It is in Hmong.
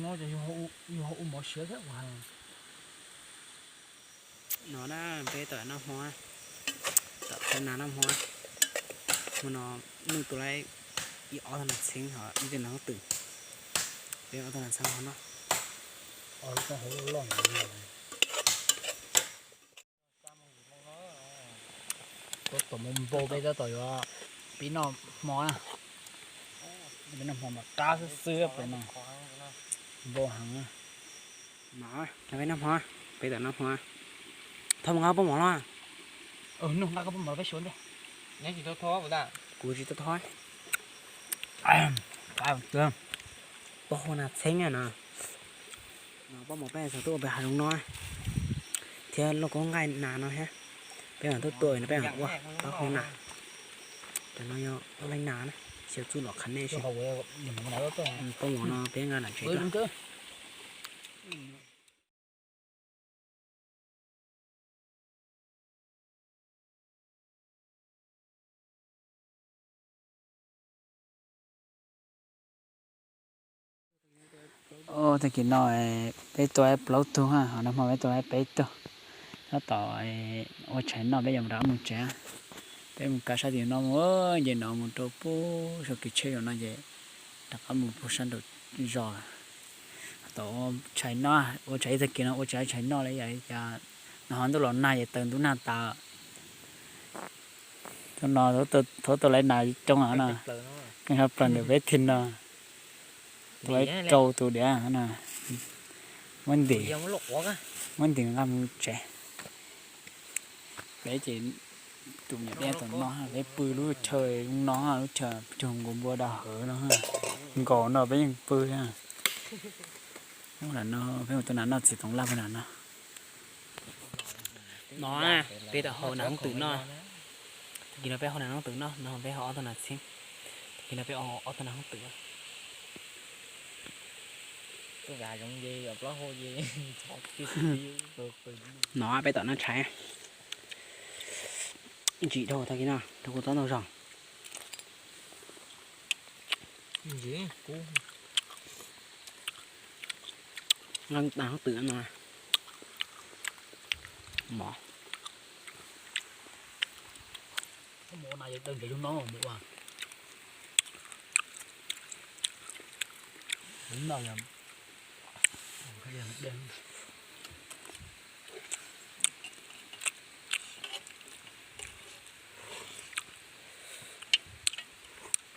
No ces yus ho ua mov siav thiab ua. No na, peb tom noj hmo, tom peb na noj hmo. Hmo no Nuj tua lawm ib ob tug nas txheeb hos ib tug nas hooj twm. Peb ob tug nas txheeb hov no. Tab tom mus npau peb tab tom yuav pib noj hmo na. Peb noj hmo mas qab xwb xwb peb no. Npau heev. Peb noj hmo, peb tom noj hmo. Thov mus nqa pob mov los. Noj nqa pob mov peb suav ntej. Kuv tsis tau thov. Pob hau nas txheeb no. Pob mov peb txog tuaj ua pem hav zoov no thiab lauj kaub nqaij nas no thiab. Peb mam tuaj tua no peb mam ua pob hau nas. Cov no yog leej nas na, xyaw txuj lom qhia nej seb. Pob mov no peb nqa nram tsev tuaj. Tag kis no peb tua plaub tug, hmo no peb tua peb tug. Tab tom ua tshais noj peb yuav rov qab mus tsev. Peb mus kav sab tim no mus, ces no mus rau pem saum kev tsheb no ces rov qab mus pem sab nraum zos. Tom ua tshais noj, ua tshais ib tag kis no ua tshais noj li cas, no ho ntuj los nag ces taws ntub nag tas. Thaum no thaum tau lawv nas coob no, keej ha plaws ntawm peb thim no. Tua rau tus diav no, muab ntim, muab ntim nqa mus tsev. Peb ces tus me nyuam dej tom no, peb pw lub chaw no, lub chaw cuag nkaus npua da hawv no, nkaus no peb yeej pw. Lam no peb mus tua nas noj txiv toov laj puag nram no. No peb tau hau nas hoob twm noj. Tag kis no peb hau nas hoob twm noj, no peb hau ob tug nas txheeb. Tag kis no peb hau ob tug nas hoob twm. No peb tom noj tshais. Ntsim dhau tag kis no rau kuv tob ntau zog. Nas hoob twm no. Mov. Ua, ua nas yog daw ntses lub no mus ua. Lub no yog, yog dej.